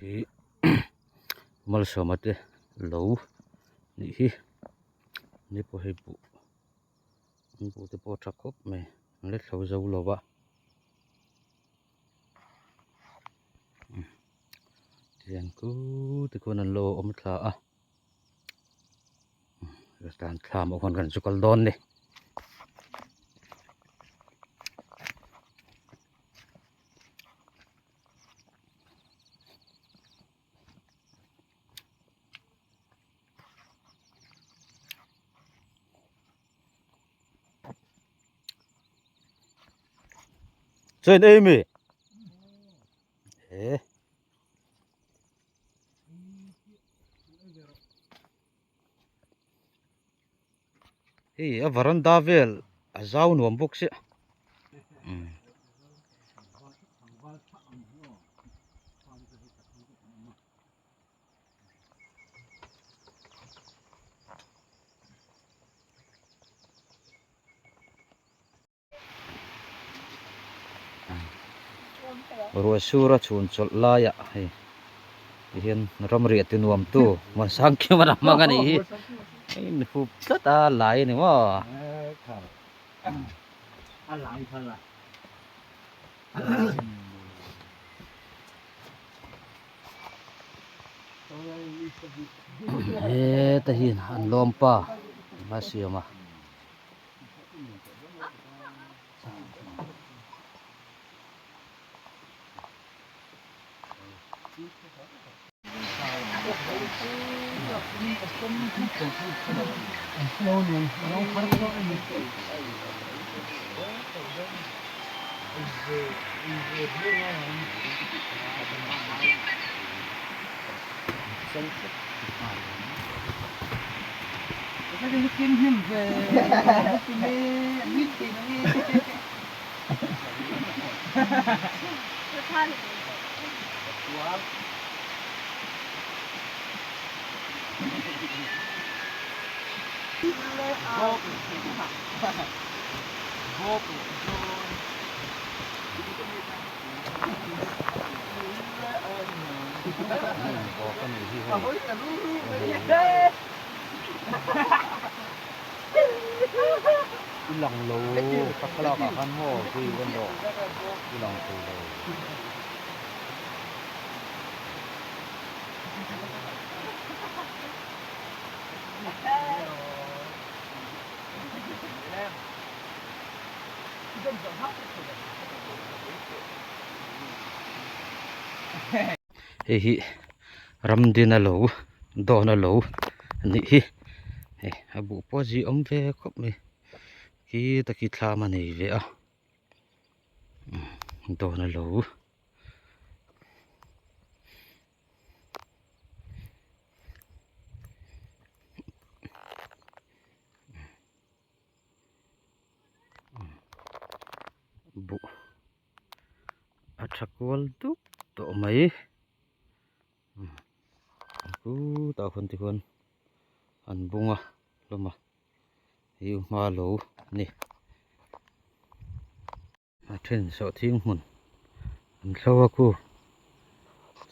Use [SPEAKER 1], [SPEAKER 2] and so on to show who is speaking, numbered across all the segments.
[SPEAKER 1] Ih malsawma te lo nih hi ni pawh hei buh an buh te pawh a tha khawp mai an la thlo zo lo va tihian khuu te khuan an lo awm thla a thlam ah khuan kan zu kal dawn a ni. Chain ei mi he hei a varanda vel a zau nuam bawk sia umm. Ruah sur a chhun chawlh laiah hei tihian ramriah ti nuam tu Muansang kim a la hmang a nih hi hei mi hup tlat a lai a ni maw. Heta hian an lawm pa a siam a. I lang lo ka thlalak ah khan maw zui en rawh i lang thei lo. Hei hi ramdina lo dawna lo a nih hi hei a buh pawh a zih awm ve khawp mai khi taki thlam a nei ve a dawna lo. Buh a tha kual dup tawh mai khutah khawn te khuan an bung a hlawm a hei hma lo a ni. A then sawhthing hmun an thlo a khu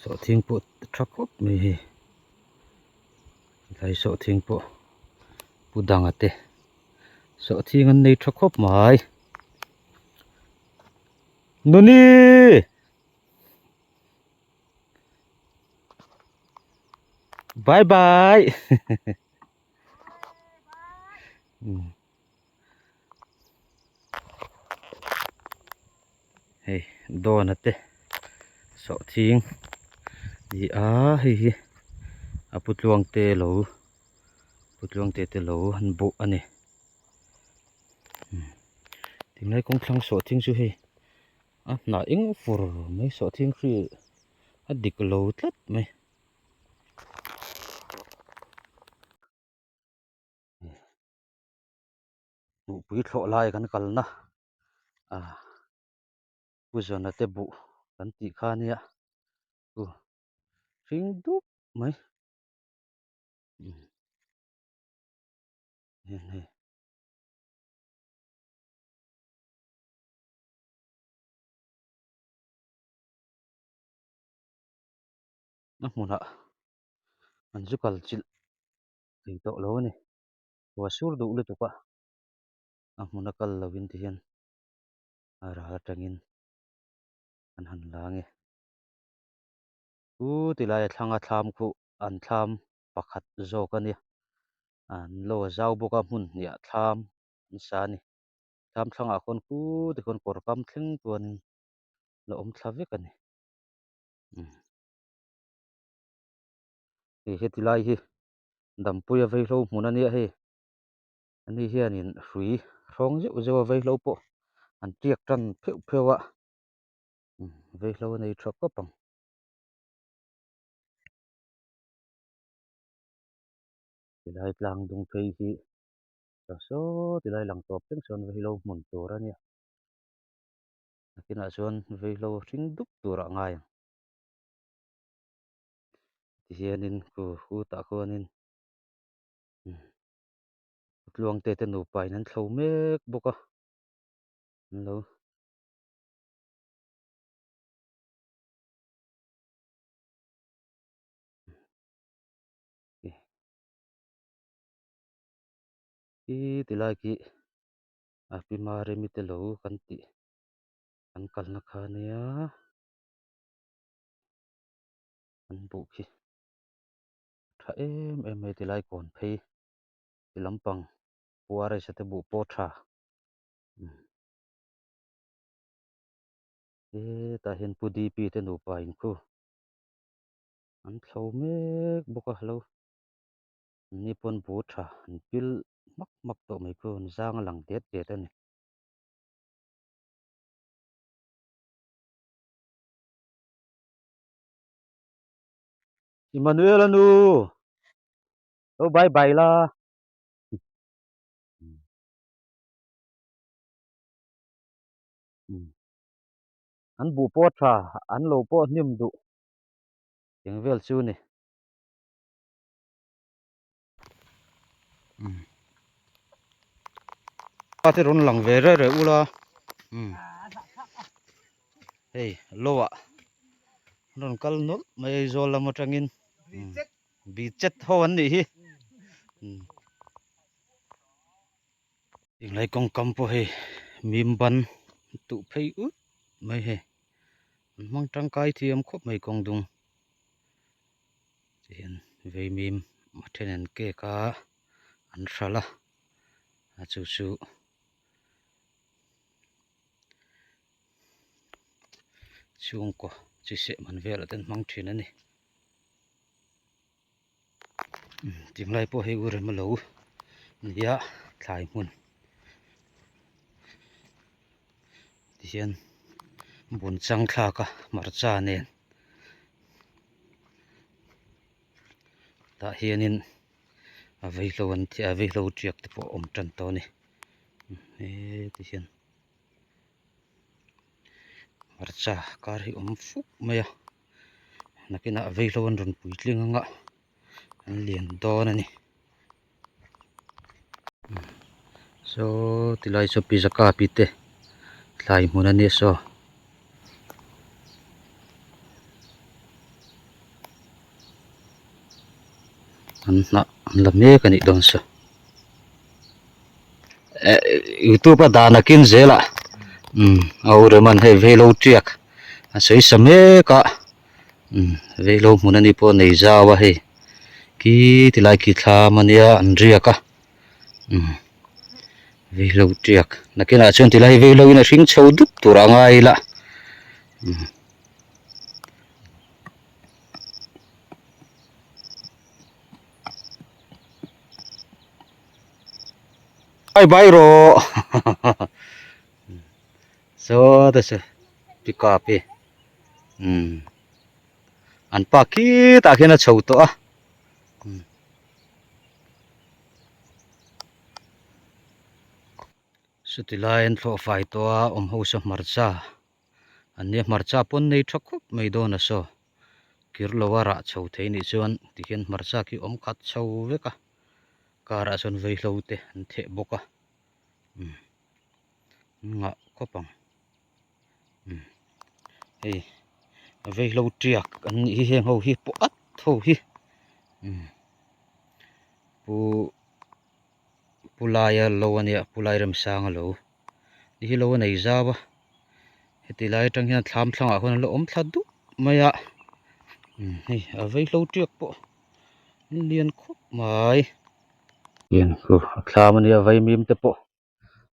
[SPEAKER 1] sawhthing pawh tha khawp mai hei tlai sawhthing pawh pu danga te sawhthing an nei tha khawp mai nuni bye bye Hei dawn a te sawhthing ni a hei hi a pu tluang te lo pu tluang te te lo han buh a ni tinglai kawng thlang sawhthing chu hei a hnah eng fur mai sawhthing hri a dik lo tlat mai. Buhpui thlawh lai kan kalna ah Pu Zawna te buh kan tih kha ania chu hring dup mai umm hei. A hmunah an zu kal chilh thei tawh lo a ni. Ruah sur duh lutuk a, a hmuna kal lovin ti hian a ral atangin an han la nge. Chu ti laia thlanga thlam khuh an thlam pakhat zawk a nia. An lo a zau bawk a hmun hniah thlam an sa a ni. Thlam thlangah khawn khu ti khawn kawr kam thleng chuanin la awm thla vek a ni. Hei heti lai hi Dampuia vaihlo hmun a nia hei. Ani hianin hrui hrawng zeuh zeuh a vaihlo pawh an tiak tan pheuh pheuh a. Vaihlo a nei tha khawp ang. Tilai tlang dung phei hi saw tilai lang tawp thleng sawn vaihlo hmun tur a nia. Nakinah chuan vaihlo hring dup tur ah ngai ang. Tihianin khu khutah khuanin Tluangte te nupa in an thlo mek bawk a an lo. Khi ti lai khi a pi Maremi te lo kan tih an kalna kha ania an buh khi tha em em mai ti lai kawn phei ti lampang puaresa te buh pawh tha. Hetah hian Pu DP te nupa in khu an thlo mek bawk a lo an ni pawn bu tha an pil hmak hmak tawh mai khu an zang a lang det det a ni. Emmanuel a nu lo bye bye la. An buh pawh a tha, an lo pawh hnim duh eng vel chu ni. Pa te rawn lang ve reh reh ula hei lo ah an rawn kal nawlh mai Aizawl lam atangin bi chet ho an nih hi. Tinglai kawngkam pawh hei mim ban tuh phei ut mai hei an hmang tangkai thiam khawp mai kawng dung ti hian vei mim a then an cake a an hralh a a chu chu chhungkaw chi seh man velah te an hmang thin a ni. Tinglai pawh hei u rem a lo nia thlai hmun tihian bun chang thlak a hmarcha nen tah hianin a vaihlo an a vaihlo tiak te pawh a awm tan tawh a ni heti hian hmarcha kar hi awm fuk mai a. Nakinah vaihlo an rawn puitling anga an lian dawn a ni. Saw tilai saw pizza cup te thlai hmun a nia saw. An hnah an la mek a nih dawn saw. Eh youtube a dan a kin zel a umm a u rem hei veilo tiak a sawi sa mek a umm veilo hmun ani pawh nei zau a hei khi tilai khi thlam ania an riak a umm veilo tiak nakinah chuan tilai veilo in a hring chho dup tur a ngai ila umm. Bye bye rawh saw ta se pick up hi umm an pa khitah khian a chho tawh a chuti lai an thlawh fai tawh a awm ho saw hmarcha an nia hmarcha pawn nei tha khawp mai dawn a saw kir lo a rah chho thei nih chuan tikhian hmarcha khi awm khat chho vek a car ah chuan vaihlo te an theh bawk a umm an ngah khawp ang umm hei. Vaihlo tiak an nih hi heng ho hi pawh at ho hi pu pu laia lo a nia pu lai remsanga lo ti hi lo a nei zau a heti lai atang hian thlam thlangah khuan an la awm thla dup mai a hei a vaihlo tiak pawh an lian khawp mai. Hian khu a thlam a nia vaimim te pawh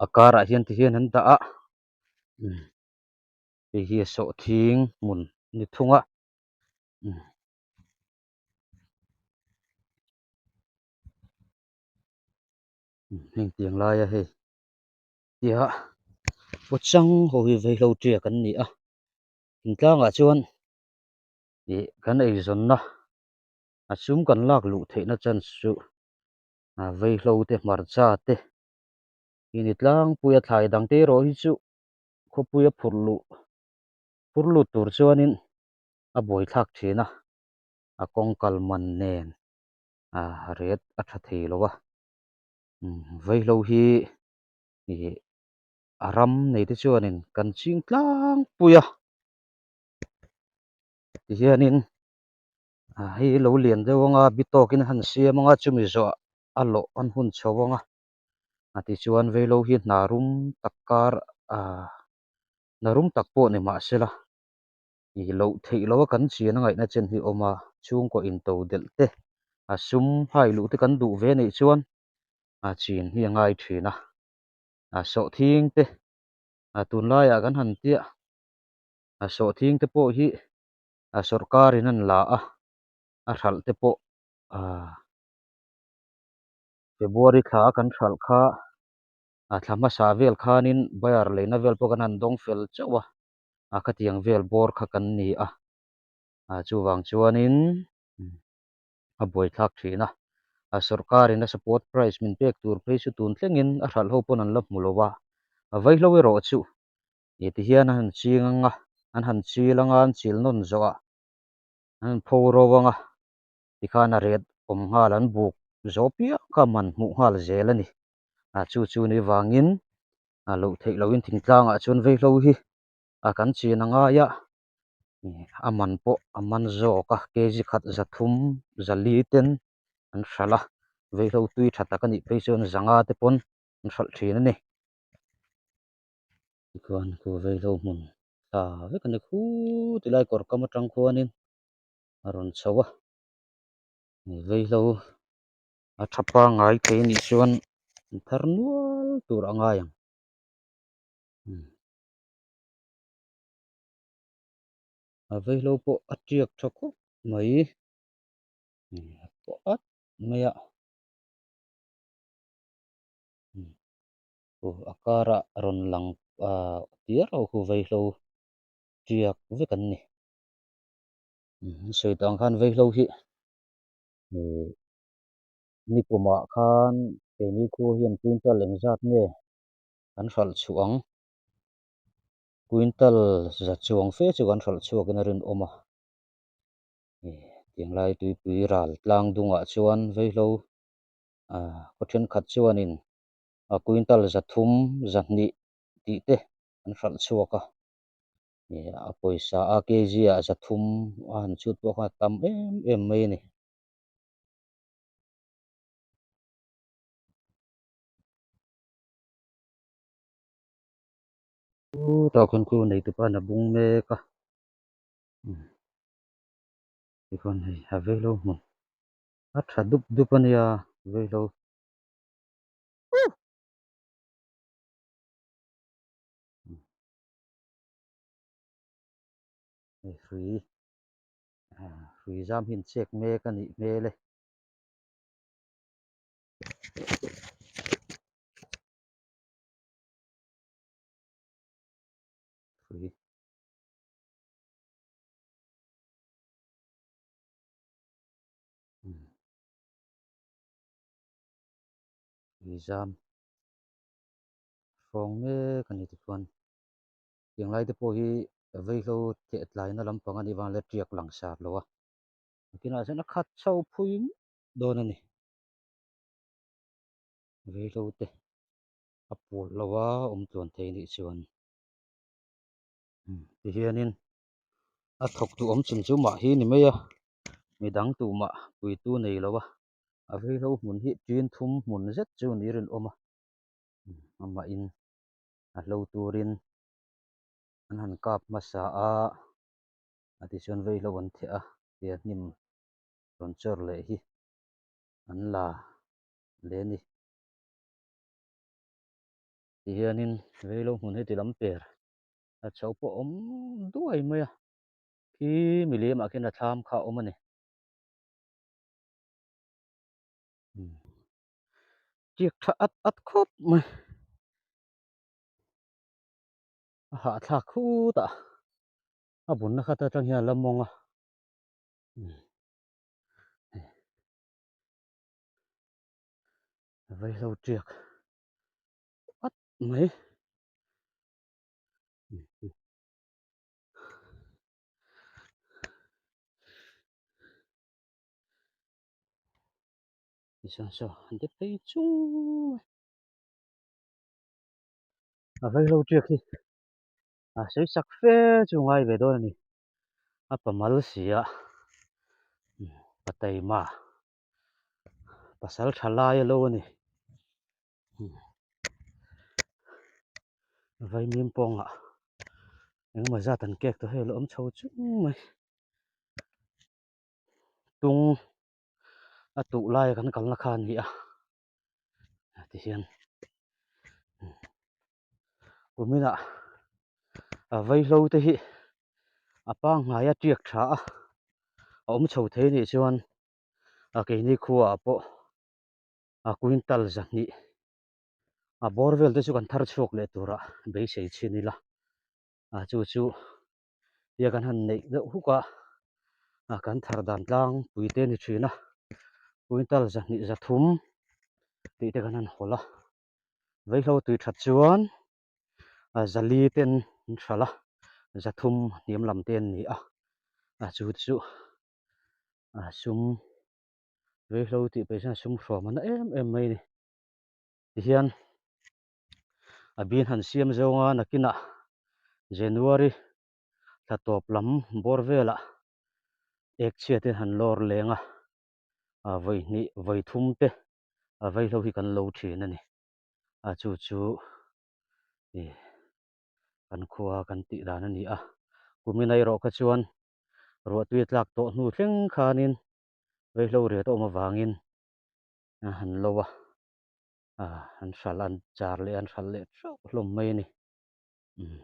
[SPEAKER 1] a karah hian ti hian an dah a. Hei hi a sawhthing hmun a ni thung a heng tiang laia hei tia paw chang ho hi vaihlo tiak an ni a thingtlangah chuan ih kan eizawnna a sum kan lak luh theihna chance chu vaihlo te hmarcha te hi ni tlangpui a thlai dang te erawh hi chu. Khawpuia phurh luh phur lut tur chuanin a buaithlak thin a, a kawng kal man nen ah ret a tha thei lo a, vaihlo hi ih a ram nei te chuanin kan ching tlangpui a, tihianin ah hei lo lian deuh anga bi tawkin a han siam anga chumi zawh a lawh an hun chho anga. A tichuan Veilo hi hna rum tak kar ah hna rum tak pawh ni mah sela ih loh theih loh a kan chian a ngaihna chen hi a awm a, chhungkaw into delh te a sum hai luh te kan duh ve anih chuan a chin hi a ngai thin a, a sawhthing te a tunlaiah kan han tia a sawhthing te pawh hi a sawrkar in an la a, a hralh te pawh ah. February thla a kan hralh kha a thla hmasa vel khanin buyer leina vel pawh kan han dawng fel chauh a, a khatiang vel bawr kha kan ni a, a chuvang chuanin a buaithlak thin a, a sawrkarin a support price min pek tur phei chu tun thlengin a hralh ho pawn an la hmu lo a, a vaihlo erawh chu ih ti hian a han ching ang a, an han chil ang a, an chil nawn zawh ah an han pho ro ang a. Tikhan a ret awm nghal an buk zawh piang kha man hmuh nghal zel a ni. A chu chu ni vangin a loh theih lohin thingtlangah chuan vaihlo hi a kan chin a ngai a, a man pawh a man zawk a, kg khat zathum zali ten an hralh a, vaihlo tui tha tak a nih phei chuan zanga te pawn an hralh thin a ni. Tikhuan khu vaihlo hmun tha vek a ni khut tilai kawr kam atang khuanin. a rawn chho a vaihlo a tha pangngai thei anih chuan an thar nual tur a ngai ang a vaihlo pawh a tiak tha khawp mai a pawh at mai a aw a karah a rawn lang ah tiar ho khu vaihlo tiak vek an ni. Sawi tah ang khan vaihlo hi ih nikumah khan keini khua hian quintal engzat nge an hralh chhuah ang quintal za chuang fe chu kan hralh chhuakin a rinawm a ih tiang lai tuipui ral tlang dungah chuan vaihlo ah khaw thenkhat chuanin a quintal zathum zahnih tih te an hralh chhuak a. Ih a pawisa a kg ah zathum a han chhut pawh khan a tam em em mai a ni. Chutah khuan khu neitupa an a bung mek a tikhuan hei a veilo hmun a tha dup dup a nia veilo. Hei hrui ah hrui zam hi an chek mek a nih hmel e. Hrui. Hrui zam hrawng mek a ni tichuan. Tiang lai te pawh hi vaihlo theh tlaina lampang a nih vang leh tiak lang sar lo a, nakinah chuan a khat chho phui dawn a ni. Vaihlo te a pawl lo a awm tluan thei anih chuan tihianin. A thawk duh awm chhun chu mah hi ni mai a, midang tumah puitu nei lo a, a vaihlo hmun hi tin thum hmun zet chu ni rinawm a, amahin a hlo turin an han kap hmasa a, a tichuan vaihlo an theh a, tia hnim rawn chawr leh hi an la leh a ni. Tihianin vaihlo hmun hi ti lam per a chho pawh a awm duai mai a, khi milim ah khian a thlam kha a awm a ni. Tiak tha at at khawp mai a hahthlak khut a a bunna khat atang hian a la mawng a vaihlo tiak at mai. Tichuan saw an ti phei chung mai. A vaihlo tiak hi a sawi sak fe chu ngai ve dawn a ni. A pamal si a pa taima pasal tha lai a lo a ni. Vaimim pawngah engemaw zat an kek tawh hei a lo awm chho chung mai. Tung a tuh laia kan kalna kha a ni a tihian kuminah a vaihlo te hi a pangngai a tiak tha a a awm chho thei anih chuan a keini khuaah pawh a quintal zahnih a bawr vel te chu kan thar chhuak leh turah beisei chhin ila a chu chu tia kan han neih deuh huk a a kan thar dan tlangpui te a ni thin a quintal zahnih zathum tih te kan han hawlh a vaihlo tui that chuan a zali ten an hralh a zathum hniam lam te an ni a a chu chu a sum vaihlo tih pawh hian sum hrawm a na em em mai a ni tihian a bin han siam zawng a nakinah January thla tawp lam bawr velah ek chhiat in han lawr leng a ah vawi hnih vawi thum te a vaihlo hi kan lo thin a ni a chu chu ih kan khua kan tih dan a ni a kumin erawh kha chuan ruahtui a tlak tawh hnu thleng khanin vaihlo riat a awm avangin a han lo a ah an hralh an char leh an hralh leh theuh hlawm mai a ni umm.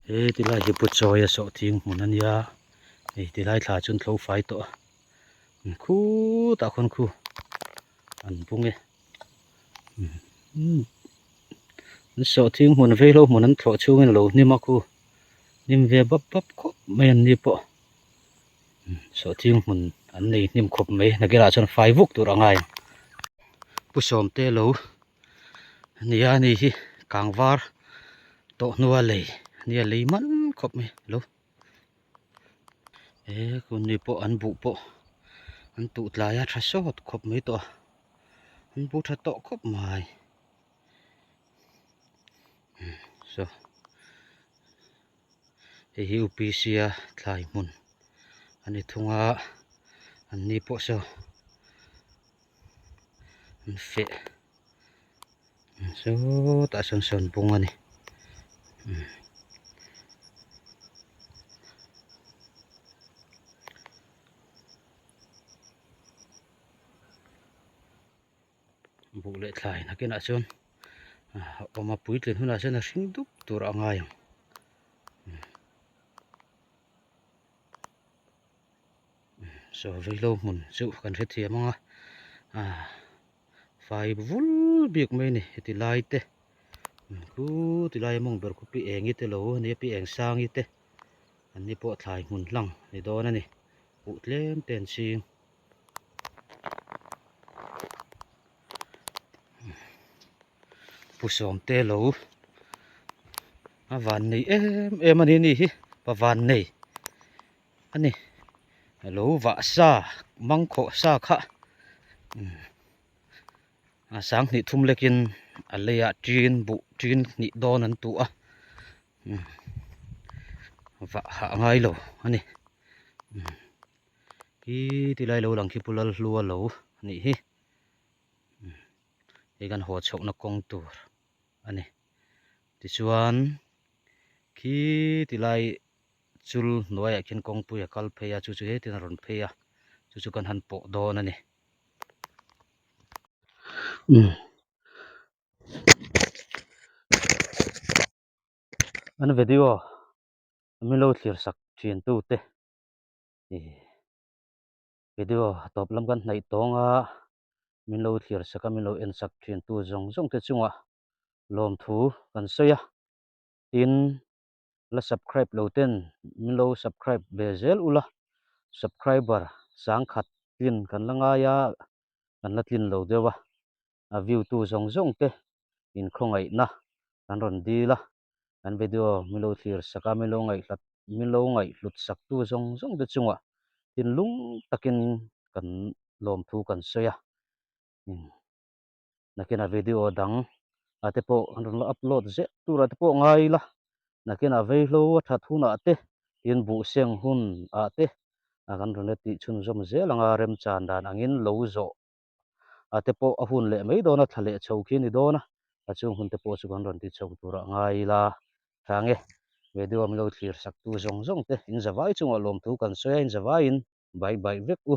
[SPEAKER 1] He tilai hi Pu Chawia sawhthing hmun a nia hei tilai thla chu an tlo fai tawh a khutah khawn khu an bung e umm an sawhthing hmun veilo hmun an thlawh chhungin a lo hnim a khu hnim ve bap bap khawp mai an ni pawh. Sawhthing hmun an nei hnim khawp mai nakinah chuan fai vuk tur a ngai ang pu sawmte lo nia ani hi kangvar tawh hnua lei nia lei man khawp mai lo he kuni pawh an buh pawh an tuh tlai a tha sawt khawp mai tawh a an buh tha tawh khawp mai saw. Hei hi UPC a thlai hmun a ni thung a an ni pawh saw an feh sawtah sawn sawn bung a ni. Buh leh thlai nakinah chuan a awm a puitlin hunah chuan a hring dup tur a ngai ang saw vaihlo hmun chu kan hrethiam ang a ah fai vul bik mai a ni heti lai te khu ti lai a mawng ber khu pi eng i te lo a nia pi eng sang i te an ni pawh thlai hmun hlang a ni dawn a ni buh tlem te an ching. Pu Sawmte lo a van nei em em a ni ni hi pa van nei a ni lo vah sa mangkhawh sa kha a sang hnih thum lekin a leiah tin buh tin hnih dawn an tuh a. Vah hah ngai lo a ni. Khi tilai lo lang khi Pu Lalhlua lo a nih hi. Hei kan haw chhohna kawng tur a ni. Tichuan khi tilai chul hnuaiah khian kawngpui a kal phei a, chu chu hetin a rawn phei a, chu chu kan han pawh dawn a ni. An video min lo thlir sak thin tu te ih video tawp lam kan hnaih tawng a min lo thlir sak a min lo en sak thin tu zawng zawng te chungah lawmthu kan sawi a tin la subscribe lo ten min lo subscribe ve zel ula subscriber sangkhat tlin kan la ngai a kan la tlin lo deuh a. A view tu zawng zawng te inkhawngaihna kan rawn dil a, kan video min lo thlir sak a, min lo ngaihhlat min lo ngaihhlut sak tu zawng zawng te chungah thinlung takin kan lawmthu kan sawi a, nakinah video dang ah te pawh an rawn la upload zet turah te pawh ngai ila, nakinah veihlo a that hunah te tin buhseng hun ah te kan rawn la tih chhunzawm zel anga remchan dan angin lo zawh. a te pawh a hun leh mai dawn a thla leh chho khi a ni dawn a a chung hun te pawh chu kan rawn ti chho tur ah ngai ila tha nge video min lo thlir sak tu zawng zawng te in zavai chungah lawmthu kan sawi a in zavaiin bye bye vek u.